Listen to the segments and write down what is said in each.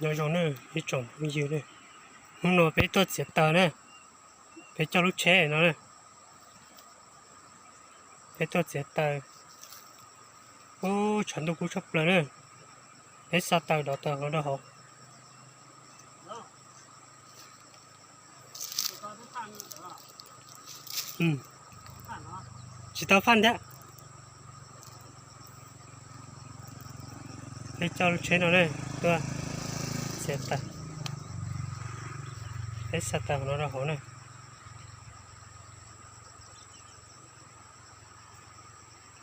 Nyob zoo na ib tsoom phooj ywg na, hnub no peb tuaj txiav taws na, peb coj lub tsheb no na, peb tuaj txiav taws. Ub, tshav ntuj kub tshaj plaws na, peb xa taws dov taws hauv rau hauv. Tsis tau faj thiab. Peb coj lub tsheb no na, tuaj txiav taws, peb xa taws hauv no rau hauv na.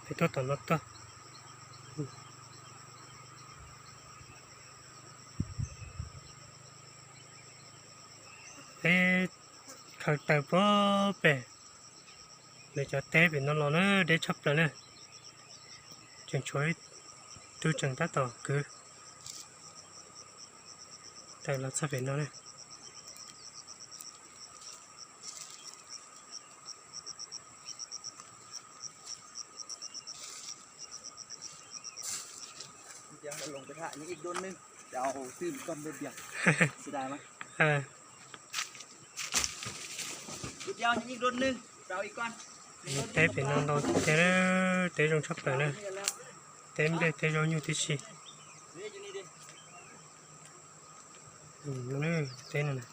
Peb tuaj tom no tuaj. Peb khaws taws puag pem lawv cov teb pem no los na, deb tshaj plaws na. Tseem tshuav ib tug tseem tab tom kwv taws los txog pem no na. Teb pem no ntau tiag, teb zoo tshaj plaws na, teb nplej teb zaub nyuj tib si. Teb no,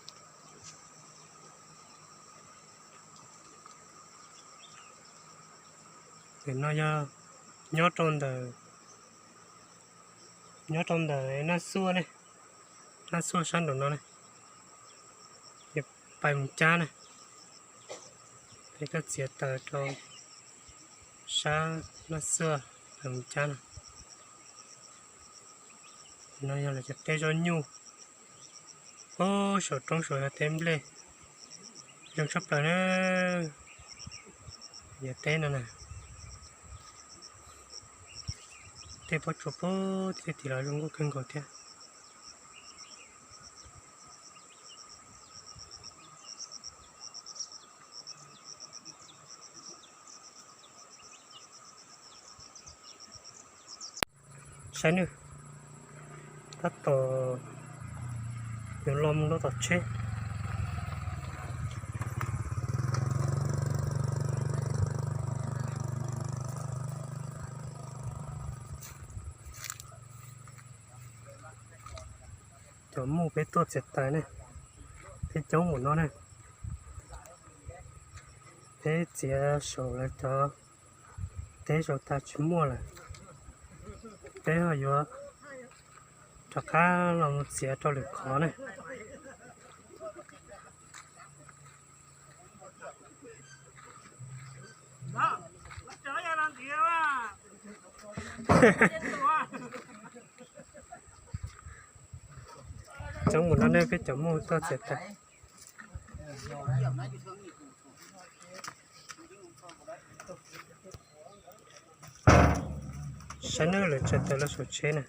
pem no yog nyob rau ntawm, nyob rau ntawm Naj Xuaj ne, Naj Xuaj sab nraum no ne, pais mus Cab ne. Peb tuaj txiav taws rau sab Naj Xuaj pais mus Cab no. No yog lawv cov teb zaub nyuj. Ub, saum roob saud yog teb nplej, zoo tshaj plaws na. Yog teb no na, tej pob tsuas puag tim tim los zoo nkauj kawg nkaus thiab. Saib nawb, tab tom yuav los mus rau tom tsheb. Cov muj peb tuaj txiav taws ne, peb coob npaum no ne. Peb txiav saum lawv cov teb zaum tas tsis muaj lawm, peb ho yuav rov qab los mus txiav rau lwm qhov ne. Coob mus no ne, peb cov muj tuaj txiav taws. Saib nawb, lawv tsaws taws los saum tsheb na.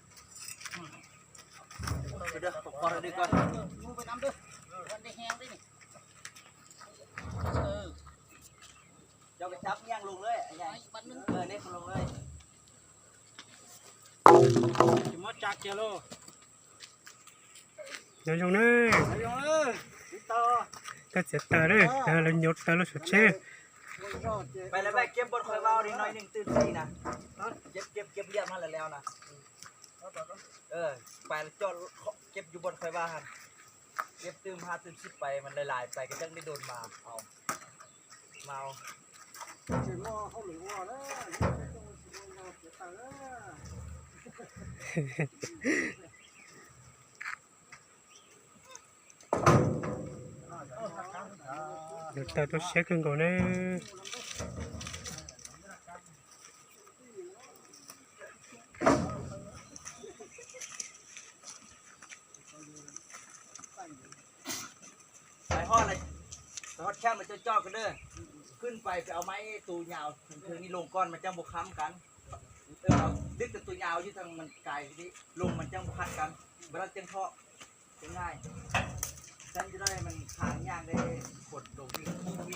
Nyob zoo na, tuaj txiav taws na, lawv nyuv taws los saum tsheb. Nyuv taws rau siab kawg nkaus ne. Ho thiab mas coj coj kawg na, khwb pais pem au maiv tus nyam, thường thường ni lông con mas coj npua kham kan, dib tus nyam yus thang mas kais lông mas coj npua kham kan, npua dab ceeb thom, ceeb nai, ceeb nai mas kham nyam li khuam doos li kub li.